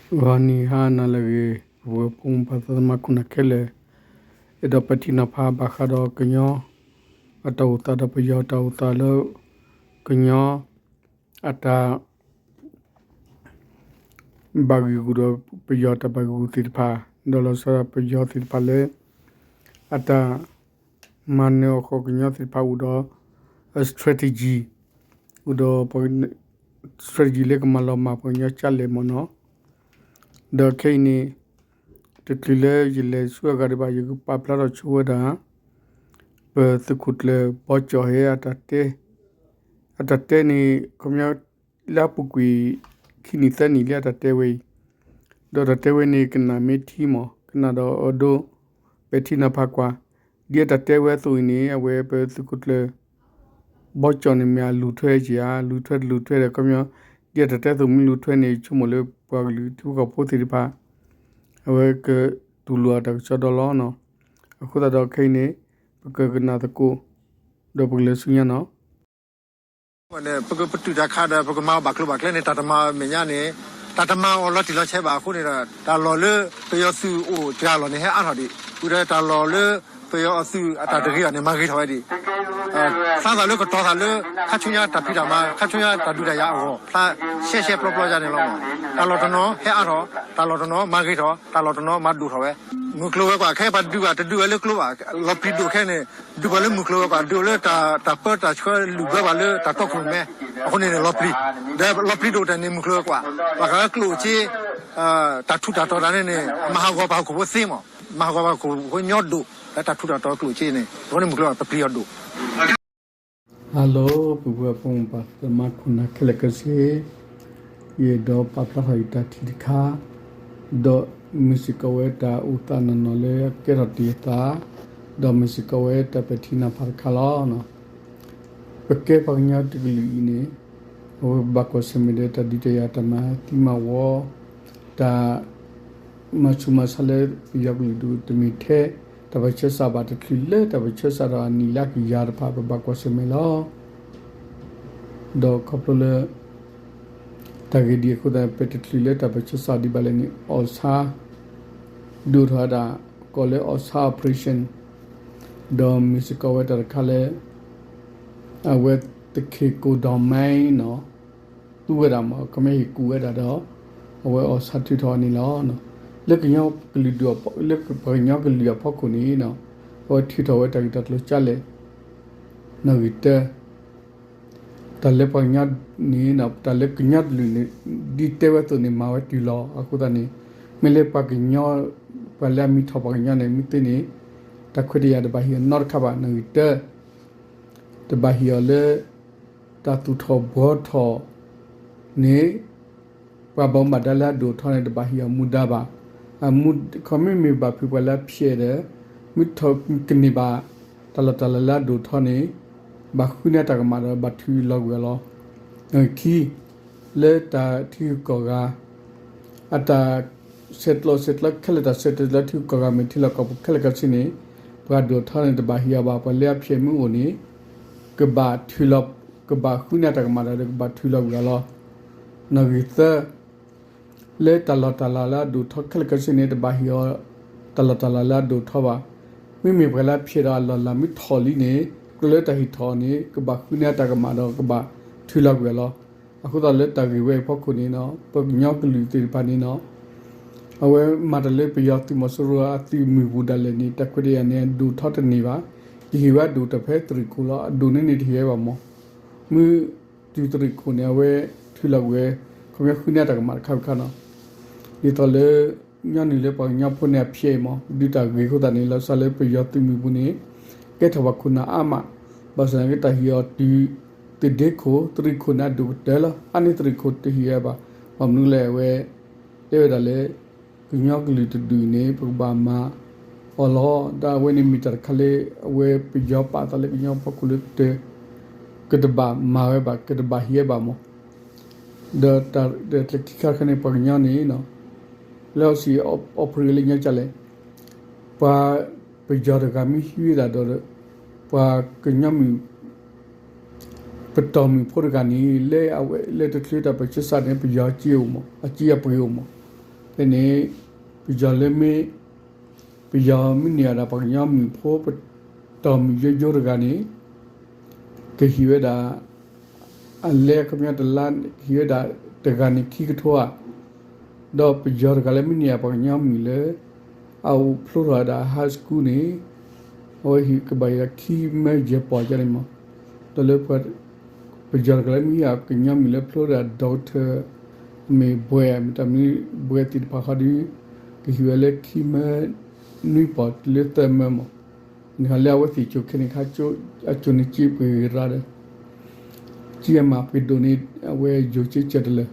ဂီၤနံၤဟါနၤလၢအဂ့ၤ ပှၤဖိမုၣ်ဖိသၣ်သမါခိၣ်နၢ်ခဲလၢာ်, အဲၣ်ဒိးပဲာ်ထံနီၤဖးဘၣ်ဃးဒီးကညီအတၢ်အိၣ်သးဒီးပယီၤတၢ်အိၣ်သးလၢ ကညီအတၢ် ဘၣ်ဂံာ်ဂူာ်ဒီးပယီၤတၢ်ဘၣ်ဂံာ်ဂူာ်သ့ၣ်တဖၣ်, ဒီးလီၤဆီဒၣ်ပယီၤသ့ၣ်တဖၣ်လၢ အတၢ်မၤနၢၤအီၣ်ဃီၤကညီသ့ၣ်တဖၣ်အိၣ်ဒီး strategy အိၣ်ဒီး strategy လၢကမၤလီၤမၢ်ပှၤကညီကၢ်လဲၣ်မ့ၢ်နီၤ. ဒီးခဲအံၤန့ၣ် တချုးလၢယလဲၤဆူအဂၤဒံးဘၣ် ယကပာ်ဖျါထီၣ်ဆိဝဲဒၣ် ပသုးခိၣ်ကျၢၢ်ဘီကၠီၣ်ဟဲ အတၢ်တဲန့ၣ် ခီပညီ လၢအပူၤကွံာ် ခံနံၣ်သၢနံၣ်လၢအတၢ်တဲဝဲအံၤ, ဒီးတၢ်တဲဝဲန့ၣ် ကနၣ်မ့ၢ်ထံမး ကနၣ်ဒီးအဒိ ပဲာ်ထံနီၤဖးကွၢ်, ဒ်အတၢ်တဲဝဲအသိးအံၤန့ၣ် အဝဲပသုးခိၣ်ကျၢၢ် ဘီကၠီၣ်န့ၣ်မ့ၢ်အလူၤထွဲက့ၤဧါ, လူၤထွဲတလူၤထွဲဒီး ခီပညီ ဒ်အတၢ်တဲအသိးမ့ၢ်လူၤထွဲန့ၣ် ဆိကမိၣ်လၢပှၤကလုာ်ထံဖိကီၢ်ဖိသ့ၣ်တဖၣ် အဝဲကတူၢ်လိာ်အတၢ်ကစီဒီလီၤ. အဃိသတးဒီးခဲအံၤန့ၣ် ပကကနၣ်သကိး ဒီးပကလဲၤဆူညါနီၤ. ပကပတုာ်တၢ်ခးဒီး ပကမၤအီၤဘၣ်ကျိၤဘၣ်ကျဲန့ၣ် တၢ်တမၤအီၤမဲာ်ညါန့ၣ် တၢ်တမၤအီၤလီၤတံၢ်လီၤဆဲးဘၣ်အဃိန့ၣ်ဒီး တၢ်လီၢ်လၢပယီၤသုးအိၣ်တၢ်လီၢ်န့ၣ် ဟဲအါထီၣ်ဒံး ဝံၤဒီးတၢ်လီၢ်လၢပယီၤအသုးအတၢ်တဂ့ၤဘၣ်န့ၣ် မၤဂ့ၤထီၣ်ဝဲဒံး သးသးလၢကတီၤသးလၢ ခါဆူညါတၢ်ဖံးတၢ်မၤ ခါဆူညါတၢ်ဒုးတၢ်ယၤအဂီၢ် ဖျါရှဲရှဲပျီပျီယါန့ၣ်လီၤ. တၢ်လီၢ်တနီၤဟဲအါထီၣ် တၢ်လီၢ်တနီၤမၤဂ့ၤထီၣ် တၢ်လီၢ်တနီၤမၤဒိၣ်ထီၣ်ဝဲ မုၢ်ကျိၤဝဲၤကွာ် ခဲအံၤပှၤဒုးဘၣ်တဒုးဝဲလၢကျိဘၣ် လီၤပျံၤဒိၣ်ခဲန့ၣ် ဒုးပှၤလၢမုၢ်ကျိၤဝဲၤကွာ် ဒုးလၢတၢ်ပၢတၢ်ဆှၢလုၢ်ဘၢပှၤလၢတၢ်တီခိၣ်ရိၣ်မဲ အဃိန့ၣ်န့ၣ် လီၤပျံၤ ဒီးလီၤပျံၤဒိၣ်တၢ်န့ၣ် မုၢ်ကျိၤဝဲၤကွာ် ဘၣ်ဃးလၢကျိၣ်စ့ တၢ်ထူးတၢ်တီၤတၢ်န့ၣ်န့ၣ် မၤဟးဂီၤပှၤဟီၣ်ခိၣ်ဖိသ့မး မၤဟးဂီၤပှၤဟီၣ်ခိၣ်ဖိညီဒိၣ် လၢတၢ်ထူးတၢ်တီၤကျိၣ်စ့န့ၣ် အဃိန့ၣ်မုၢ်ကျိၤဝဲၤကွာ်ပပျံၤအီၤဒိၣ် Hello ပုၢ်ဝဲၢ်ဖိမုၣ်ဖိသၣ်သမါခိၣ်နၢ်ခဲလၢာ်ခဲဆ့, ယအဲၣ်ဒိးပာ်ဖျါထီၣ်ယတၢ်ထံၣ်တခါ, ဒီးမ့ၢ်စ့ၢ်ကီးဝဲတၢ်အိၣ်သးနီၢ်နီၢ်လၢအကဲထီၣ်တ့ၢ်အသး, ဒီးမ့ၢ်စ့ၢ်ကီးဝဲတၢ်ပဲာ်ထံနီၤဖးတခါလီၤ. ပကဲပှၤကညီတကလုာ်အံၤန့ၣ် အဝဲပဘၣ်ကွၢ်ဆၢၣ်မဲာ်ဒီးတၢ်ဒုးတၢ်ယၤ တၢ်မၤသံမၤဝီ တၢ် မၤဆူးမၤဆါလၢပယီၤကလုာ်ဒူၣ် တမ့ၢ်ထဲ တၢ်ပၢဆှၢစးဘၣ် တချုးလၢတၢ်ပၢဆှၢစးဒီးအနံၣ်လၢအကယၤတဖၣ် ပဘၣ်ကွၢ်ဆၢၣ်မဲာ်လီၤ. ဒီးခီဖျိလၢ တၢ်ဂ့ၢ်ဒ်အံၤအဃိသတး ပတချုးလၢတၢ်ပၢဆှၢစးဒံးဘၣ်လဲၣ်န့ၣ် အီၣ်ဆါ ဒုးအိၣ်ထီၣ်ဝဲဒၣ် ကိးလၢအီၣ်ဆါ operation ဒီးမ့ၢ်စ့ၢ်ကီးဝဲတၢ်တခါလၢ အဝဲသခ့ၣ်ကိၣ်ဒီမါနီၤ သူဝဲဒၣ်မး ခီမ့ၢ်ဟ့ၣ်ကူၣ်ဝဲဒၣ်ဒီး အဝဲအီၣ်ဆါထုးထီၣ်န့ၣ်လီၤ. လၢကညီကလုာ်ဒူၣ် လၢပှၤကညီကလုာ်အဖီခိၣ်န့ၣ် အဝဲထုးထီၣ်ဝဲတၢ်ဂ့ၢ်တၢ်ကျိၤကၢ်လဲၣ် နီၣ်ဂံၢ်တၢ တၢ်လၢပှၤကညီန့ၣ် တၢ်လၢကညီတကလုာ်န့ၣ် ဒ်တဲဝဲအသိးန့ၣ် မၤဝဲတုၤလီၤ. အဃိသတးန့ၣ် မ့ၢ်လၢပှၤကညီ ပှၤလၢအမံထီၣ်ပှၤကညီန့ၣ် မ့ၢ်သ့န့ၣ် တၢ်ခွဲးတၢ်ယာ်တဘၣ်ဟ့ၣ်အီၤနီတခါဘၣ်. နီၣ်ဂံၢ်တၢ တဘၣ်ဟ့ၣ်အီၤလၢ တၢ်သူၣ်ထီၣ်ဘှီထီၣ်န့ၣ် ပှၤဘၣ်မူဘၣ်ဒါလၢအဒိၣ်ထီန့ၣ် တဘၣ်ဟ့ၣ်အီၤမူဒါဘၣ်. ခီမ့ၢ်မ့ၢ်ဘၣ်ဖုးပှၤလၢအဖျဲးဒီး မ့ၢ်ထီၣ်ကန့ၢ်ဘၣ် တၢ်လီၢ်တၢ်လၤလၢအဒိၣ်ထီန့ၣ် ဘၣ်ဃုန့ၢ်တၢ်ကမၣ်ဒီး ဘၣ်ထုးလီၤကွံာ်အီၤလီၤ. ခံ လၢတၢ်ထံဂုၤကီၢ်ဂၤ အတၢ်ဆဲးကျိးဆဲးကျၢခဲလၢာ် တၢ်ဆဲးကျိးထံဂုၤကီၢ်ဂၤ မ့ၢ်ထံလီၢ်ကီၢ်ပူၤခဲလၢာ်ခဲဆ့န့ၣ် ပှၤဒိၣ်ထီန့ၣ် တဘၣ်ဟ့ၣ်အီၤဘၣ်. ပှၤလၢအဖျဲးမ့ၢ်အိၣ်န့ၣ် ကဘၣ်ထုးလီၤ ကဘၣ်ဃုန့ၢ်တၢ်ကမၣ်ဒီး ကဘၣ်ထုးလီၤကွံာ်အီၤလီၤ. နီၣ်ဂံၢ်သၢ လၢတၢ်လီၢ်တၢ်လၤလၢအဒိၣ်ထီခဲလၢာ်ခဲဆ့န့ၣ် တဘၣ်ဟ့ၣ်အီၤ တၢ်လီၢ်တၢ်လၤလၢအဒိၣ်ထီဘၣ်. မ့မ့ၢ်ပှၤလၢအဖျဲးဒီးအလီၢ်လၤမ့ၢ်ထီၣ်လံန့ၣ် ကျိၤလၢတၢ်ဟ့ၣ်ထီၣ်န့ၣ် ကဘၣ်ဃုန့ၢ်တၢ်ကမၣ်ဒီး ကဘၣ်ထုးလီၤကွံာ်အီၤလီၤ. အဃိသတးလၢတၢ်ဂ့ၢ်ဝဲအံၤအဖီခိၣ်န့ၣ် ပှၤကညီကလုာ်သ့ၣ်တဖၣ်န့ၣ် အဝဲမၤတၢ်လၢပယီၤသုးမီၤစိရိၤအသုးမုၢ်ပူၤဒၣ်လဲာ်န့ၣ် တၢ်ခွဲးတၢ်ယာ်န့ၣ် အဒိၣ်ထီတန့ၢ်ဘၣ်. ယဟ့ၣ်ဝဲအဒိၣ်တၢ်ဖဲသရံးခိၣ်လီၤ. အဒိၣ်န့ၣ်န့ၣ်တဟ့ၣ်ဝဲဘၣ်မး မ့ၢ်တုၤသရံးခိၣ်န့ၣ် အဝဲထုးလီၤကွံာ်ဝဲ ခီပညီဃုန့ၢ်တၢ်ကမၣ်တခါတခါနီၤ. ဒ်သိးလၢ ညီနုၢ်လၢပှၤကညီဖိန့ၣ်အဖျဲးအံၤမး ဒုးတၢ်ဂ့ၤအဃိသတးန့ၣ် လီၤဆီလၢပယီၤသုးမုၢ်ပူၤန့ၣ် ကဲထီၣ်ပှၤခိၣ်နၢ်အါမး ဘၣ်ဆၣ်သနာ်က့တၢ်ဟ့ၣ်အီၤတုၤ သုးဒ့ခိၣ် သရံးခိၣ်န့ၣ်အဒိၣ်ကတၢၢ်လီၤ. အါန့ၢ်သရံးခိၣ်တဟ့ၣ်ဝဲဘၣ်. ဘၣ်မနုၤလဲၣ် အဝဲ တဲဝဲဒၣ်လၢ ကညီကလုာ်တဒူၣ်န့ၣ် ပကဘၣ်မၤအီၤလီၤ. ဒီးအဝဲန့ၣ်မ့ၢ်တၢ်တခါလၢ အဝဲပယီၤပာ်သးလၢကညီဖီခိၣ်လၢကတၢၢ် ကတဘၣ်မၤဝဲဘၣ် ကတဘၣ်ဟ့ၣ်ဝဲဘၣ်မး ဒီးတၢ်တၢ်ခံခါတခါန့ၣ် ပှၤကညီန့ၣ် လၢအီစံးအီပရ့လၢညါကလဲၣ် ပှၤပယီၤတဂၤမ့ၢ်ဟံးဝဲဒၣ်ဒီး ပှၤကညီမုၢ် ပတီၢ်မုၢ်ဖိတဂၤန့ၣ် လၢအဝဲလၢတချုးတၢ်ပၢဆှၢစးန့ၣ် ပယီၤအစ့အိၣ်မး အစ့အပှ့ၤအိၣ်မး ဖဲန့ၣ် ပယီၤလၢမ့ၢ် ပယီၤမ့ၢ်န့ၢ်အီၤဒီးပှၤကညီမုၣ်ဖိ ပတီၢ်မုၣ်ယိယိတဂၤန့ၣ် ကဟ့ၣ်ဝဲဒၣ် အလဲခီပညီတလါ ဟ့ၣ်ဝဲဒၣ်တဂၤန့ၣ်ခံကထိဧါ, ဒီးပယီၤတဂၤလၢမ့ၢ်န့ၢ်အီၤပှၤကညီမုၣ်လၢ အအိၣ်ဖျိထီၣ်ဝဲဒၣ် high school န့ၣ် အဝဲဟ့ၣ်ကဘၣ်ဟ့ၣ်ဒီးခံမၢယဲၢ်ပီၢ်န့ၣ်မး, ဒီးလၢ ပယီၤတဂၤလၢမ့ၢ်ဟ့ၣ်အီၤကညီမုၣ်လၢဖျိဝဲဒၣ် doctor မ့ၢ်ဘွဲ့ မ့ၢ်တၢ်မနုၤဘွဲ့သ့ၣ်တဖၣ်ဃီဒီး ကဟ့ၣ်ဝဲလၢခံမၢနွံပီၢ်တုၤလၢသၢမၢမး, နဟးလၢအဝဲသ့ၣ်ကိၤခဲန့ၣ်ခါ အကိၤန့ၣ်စ့ပှ့ၤဂ့ၤရၤဒီး စ့အမၤပှ့ၤဒိၣ်န့ၣ် အဝဲယိၤစ့စၢၤတလၢာ်,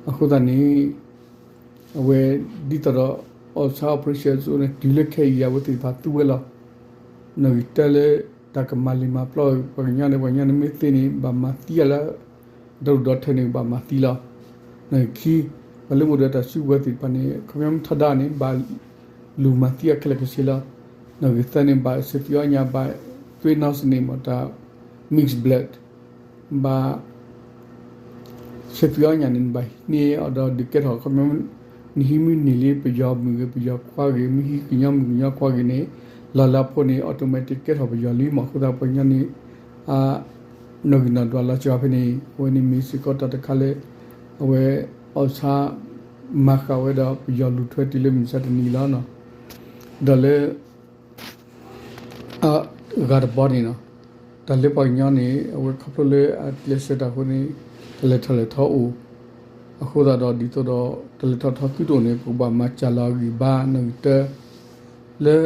အဃိသတးန့ၣ် အဝဲဒ်သိးဒီး အီၣ်ဆါ operation အသိးန့ၣ် တုၤလၢခဲအံၤ အဝဲသ့ၣ်တဖၣ်သူဝဲလီၤ. နီၣ်ဂံၢ်တၢလၢ တၢ်ကမၤလံာ်မၤပျီ ပှၤကညီန့ၣ် ပှၤကညီန့ၣ်မ့ၢ်သ့န့ၣ် ဘၣ်မၤသံအီၤလၢ ဒီဒူၣ်ဒီထၢန့ၣ် ဘၣ်မၤသံလီၤ. နီၣ်ဂံၢ်ခံ ပှၤလၢမ့ၢ်အိၣ်ဒီးတၢ်စုကဝဲၤသ့ၣ်တဖၣ်န့ၣ် ခီပညီမ့ၢ်ထီဒါန့ၣ် ဘၣ်လူၤမၤသံအီၤခဲလၢာ်ခဲဆ့လီၤ. နီၣ်ဂံၢ်သၢန့ၣ် ဘၣ်ဆဲးသွံၣ်အီၣ်ညၣ် ဘၣ်သွ့နီစန့ၣ်မ့ၢ်တၢ် mixed blood ဘၣ် ဆဲးသွံၣ်အီၣ်ညၣ်န့ၣ် နဘၣ်ဟံးန့ၢ်အီၤဒီးဒုးကဲထီၣ် ခီပညီ နဟံးမ့ၢ်န့ၢ်လံ ပယီၤမုၣ်ဂ့ၤ ပယီၤခွါဂ့ၤ မ့ၢ်ဟံးကညီမုၣ်ကညီခွါဂ့ၤန့ၣ် လီၤလၢအဖိန့ၣ် automatic ကဲထီၣ်ပယီၤလံမး. အဃိသတးပှၤကညီန့ၣ် အ နီၣ်ဂံၢ်နီၣ်ဒွးလီၤစှၤဖဲန့ၣ် အဝဲန့ၣ်မ့ၢ်စ့ၢ်ကီးတၢ်တခါလၢ အဝဲ အီၣ်ဆါ မၤဃာ်ဝဲဒီးပယီၤလူၤထွဲတုၤလၢမုၢ်မဆါတနံၤလီၤ. ဒီးလၢ အဂၤတဘီန့ၣ်နီၤ, တၢ်လၢပှၤကညီန့ၣ် အဝဲခီဖျိလၢအကျဲးစၢးတၢ်အဃိန့ၣ် တၢ်လဲၤထီၣ်လဲၤထီအိၣ်, အဃိသတးဒီးဒ်သိးဒီး တၢ်လဲၤထီၣ်ထီသုတအိၣ်န့ၣ် ပကဘၣ်မၤစှၤလီၤအဂံၢ်ဘါ နီၣ်ဂံၢ်တၢ လၢ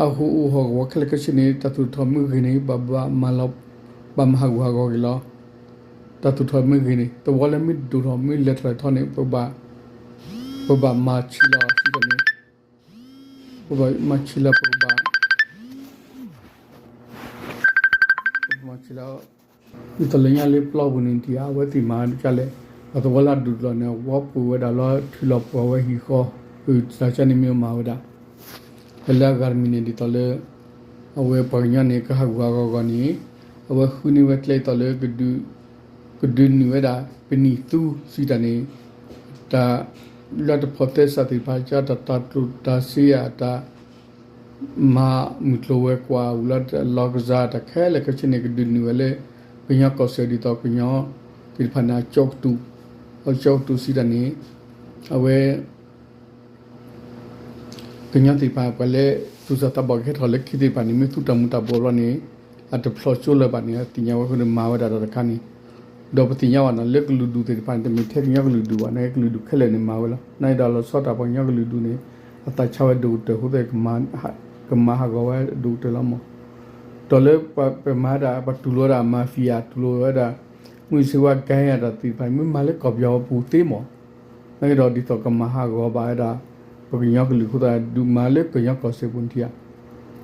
အဟိၣ်အူဟီၣ်ကဝီၤခဲလၢာ်ခဲဆ့န့ၣ် တၢ်သူၣ်ထီၣ်မ့ၢ်ဂ့ၤန့ၣ် ဘၣ်မၤဟးဂူာ်ဟးဂီၤက့ၤလီၤ. တၢ်သူၣ်ထီၣ်မ့ၢ်ဂ့ၤန့ၣ် တဝီလၢမ့ၢ်ဒိၣ်ထီၣ်မ့ၢ်လဲၤထီၣ်လဲၤထီန့ၣ် ပဘၣ်မၤဆံးလီၤစံးတၢ်န့ၣ် ပဘၣ်မၤဆံးလီၤ ပကဘၣ် ပကမၤဆံးလီၤ ဒ်သိးလၢညါလၢပျီပူၤန့ၣ် ဒ်အဝဲသ့ၣ်မၤဒ်လဲၣ်, ပှၤသဝီလၢအဒိၣ်တလီၢ်န့ၣ် အဝီပှဲၤဝဲဒၣ်လီၤ ထုးလီၤပှီၢ်ဝဲဟံၣ်ဃီ, တၢ်ကန့ၣ်မ့ၢ်မၤဝဲဒၣ် လၢအဂၤတမံၤန့ၣ် ဒ်သိးလၢ အဝဲပှၤကညီန့ၣ် ကဟးဂူာ်ဟးဂီၤဂီၤန့ၣ် အဝဲဃုန့ၢ်ဝဲကျဲဒ်သိးလၢ ကဒုးနုာ်ဝဲဒၣ် ပနံာ်သူစံးတၢ်န့ၣ် တၢ်လၢတဖိးသဲစးသ့ၣ်တဖၣ် ကတၢ်တၢ်ကျိၣ်တၢ်စ့ဧါ တၢ် မၤမုၢ်ကျိၤဝဲၤကွာ်ဝံၤလီၤ တၢ်လီၢ်ကစၢ်တၢ်ခဲလၢာ်ခဲဆ့န့ၣ် ကဒုးနုာ်ဝဲလၢ ကညီကီၢ်စဲၣ်ဒ်သိးကညီသ့ၣ်တဖၣ်န့ၣ် အကၠီကတူၢ်, အကၠီကတူၢ်စံးတၢ်န့ၣ် အဝဲ ကညီသ့ၣ်တဖၣ် ပှၤလၢ သူၣ်စၢ်သးဘီၣ်ကဟဲထီၣ်လၢခံသ့ၣ်တဖၣ်န့ၣ် မ့ၢ်သူတၢ်မူၤတၢ်ဘှီးဘျီန့ၣ် အတဖျိးကၠိလၢၤဘၣ်န့ၣ် သ့ၣ်ညါဝဲအဃိန့ၣ် မၤဝဲဒၣ်တၢ်တခါန့ၣ်, ဒီးပသ့ၣ်ညါဘၣ်နီၤ လၢကလုာ်ဒူၣ်သ့ၣ်တဖၣ်န့ၣ် တမ့ၢ်ထဲကညီကလုာ်ဒူၣ်ဘၣ်န့ၣ် ကလုာ်ဒူၣ်ခဲလၢာ်န့ၣ်မၤဝဲလီၤ. နာ်က့ဒီးလီၤဆီဒၣ်တၢ်ပှၤကညီကလုာ်ဒူၣ်န့ၣ် အသးဆါဝဲဒိၣ်ကတၢၢ်အဃိသတး ကမၤဟးဂီၤဝဲဒိၣ်ကတၢၢ်လီၤမး. ဒီးလၢပမၤဒၣ် ပတူၢ်လိာ်ဝဲဒၣ် mafia တူၢ်လိာ်ဝဲဒၣ် မုၢ်စ့ဝါ gang တၢ်သ့ၣ်တဖၣ် မ့ၢ်မၤလၢကီၢ်ပယီၤပူၤသ့မး နာ်က့ဒီးဒ်သိးကမၤဟးဂီၤဘၣ်ဝဲဒၣ် ပကညီကလုာ်အဃိသတး ဒုးမၤလၢကညီကီၢ်စဲၣ်ပူၤထံဧါ.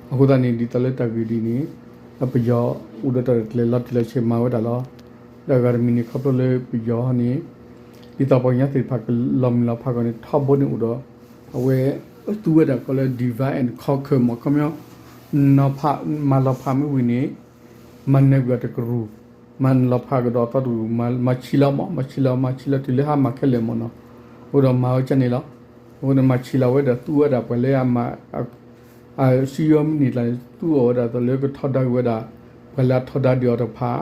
အဃိသတးန့ၣ် ဒ်သိးလၢတၢ်ဂ့ၢ်ဒ်န့ၣ် အပယီၤအိၣ်ဒီးတၢ်ကျဲၤလီၤတံၢ်လီၤဆဲးမၤဝဲဒၣ်လီၤ. ဒီးအဂၤတမံၤန့ၣ် ခီဖျိလၢပယီၤန့ၣ် ဒ်သိးပှၤကညီသ့ၣ်တဖၣ်ကလီၤမုၢ်လီၤဖးဂီၢ်န့ၣ် ထီဘိန့ၣ်အိၣ်ဒီး အဝဲသူဝဲဒၣ်ကီးလၢ divide and conquer မး ခီပညီ နီၤဖး မၤလီၤဖးမ့ၢ်ဝံၤန့ၣ် မၤနၢၤကွံာ်အီၤတကရူၢ်, မၤလီၤဖးကဒီးအသီတကရူၢ်, မၤဆံးလီၤမး, မၤဆံးလီၤ, မၤဆံးလီၤတုၤလၢဟါမၢ်ခဲလၢာ်မးနီၤ. အဃိဒီးမၤဝဲကန့ၣ်လီၤ. အဃိန့ၣ် မၤဆံးလီၤဝဲဒီးသူဝဲဒၣ်ပှၤလၢအမၤ အစံယိမ့ၢ်န့ၢ်ကျါန့ၣ် သူအီၤဝဲဒၣ်သိးလၢကထီဒါက့ၤဝဲဒၣ် ပှၤလၢအထီဒါဒံးအီၤတဖၣ်,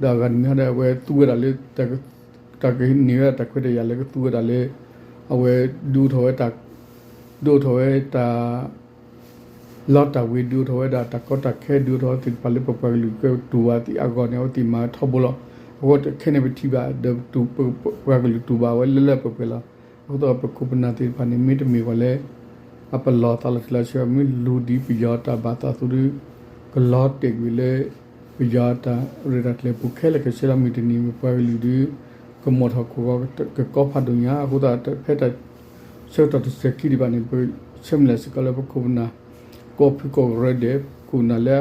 ဒီးအဂၤတမံၤဟီဒီးအဝဲသူဝဲဒၣ်လၢ တၢ်ကန့ၢ်ဝဲဒၣ်တၢ်ခွဲးတၢ်ယာ်လၢကသူဝဲဒၣ်လၢ အဝဲဒုးအိၣ်ထီၣ်ဝဲ ဒုးအိၣ်ထီၣ်ဝဲတၢ် လီတၢ်ဝ့ၤ ဒုးအိၣ်ထီၣ်ဝဲဒၣ်တၢ်ကီတၢ်ခဲ ဒုးအိၣ်ထီၣ်ဝဲသ့ၣ်တဖၣ်လၢပပှၤကလုာ်ကတူၢ်ဘၣ်အဂီၢ်န့ၣ် အဝဲသ့ၣ်မၤထီဘိလီၤ. အဃိခဲန့ၣ်ပထံၣ်ဘၣ်ဒီး ပပှၤကလုာ်တူၢ်ဘၣ်ဝဲလၢလၢပှဲၤပှဲၤလီၤ. အဃိသတးဒီးပခိၣ်ပနၢ်သ့ၣ်တဖၣ်န့ၣ် မ့တမ့ၢ်ပှၤလၢ အပလီၢ်သးလီၤတံၢ်လီၤဆဲး မ့ၢ်လူၤဒံးပယီၤတၢ်ဘၣ်သးအသိးဒီး ကလီၤတဲာ်ကွံာ်လၢ ပယီၤအတၢ်ရဲၣ်တၢ်ကျဲၤပူၤခဲလၢာ်ခဲဆ့လီၤ. မုၢ်တနံၤမ့ၢ်ပှၤကလုာ်ဒီး ကမိၣ်ထီၣ်ခိၣ်ဂီၤကကီဖးဒိၣ်ညါ အဃိသတးဖဲတၢ်ဆၢကတီၢ်တစဲးခံဒံးဘၣ်န့ၣ် ပဆၢမုၢ်လၢ်စ့ၢ်ကီးလၢပခိၣ်ပနၢ် ကိးဖုကိးကရၢဒဲး ပခိၣ်ပနၢ်လၢ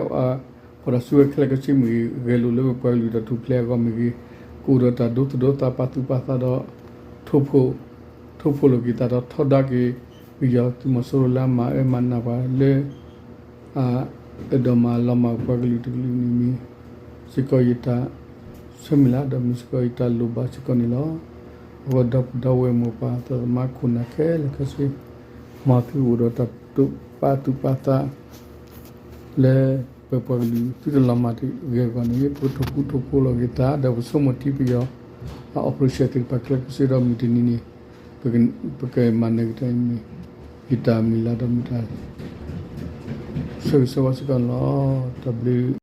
ဖီၣ်တၢ်စုဝဲခဲလၢာ်ခဲဆ့မ့ၢ်ဂ့ၤ ဂဲၤလိာ်လၢပပှၤကလုာ်တၢ်ထူၣ်ဖျဲးအဂီၢ်မ့ၢ်ဂ့ၤ ကအိၣ်ဒီးတၢ်ဒိသူၣ်ဒိသးပာ်သူၣ်ပာ်သးဒီး ထိၣ်ဖိ ထိၣ်ဖိလိာ်က့ၤသးဒီးထီဒါက့ၤ ပယီၤသုးမီၤစိရိၤလၢအမၤအၢမၤနးပှၤလၢ အအဲၣ်ဒိးမၤလီၤမၢ်ပပှၤကလုာ်တကလုာ်န့ၣ်မ့ၢ်စ့ၢ်ကီးယတၢ်ဆၢမုၢ်လၢ် ဒီးမ့ၢ်စ့ၢ်ကီးယတၢ်လိၣ်ဘၣ်စ့ၢ်ကီးန့ၣ်လီၤ. အဃိဒီပုၢ်ဒီဝဲၢ်မိၢ်ပၢ်သးသမါခိၣ်နၢ်ခဲလၢာ်ခဲဆ့ မ်သုကအိၣ်ဒီးတၢ်ပာ်သူၣ်ပာ်သး လၢပပှၤကလုာ်သုတလီၤမၢ်တဂ့ၤအဂီၢ်န့ၣ် ပကထိၣ်ဃူထိၣ်ဖိးလီၤက့ၤသး ဒီးပဆိကမိၣ်ထံပယီၤအ operation သ့ၣ်တဖၣ်ခဲလၢာ်ခဲဆ့ဒီးမုၢ်တနံၤန့ၣ် ပကမၤနၢၤက့ၤတၢ်အံၤန့ၣ် ယတၢ်မုၢ်လၢ်ဒီးမ့ၢ်တၢ်ဆၢဂ့ၤဆၢဝါစ့ၢ်ကီးန့ၣ်လီၤ. တၢ်ဘျုး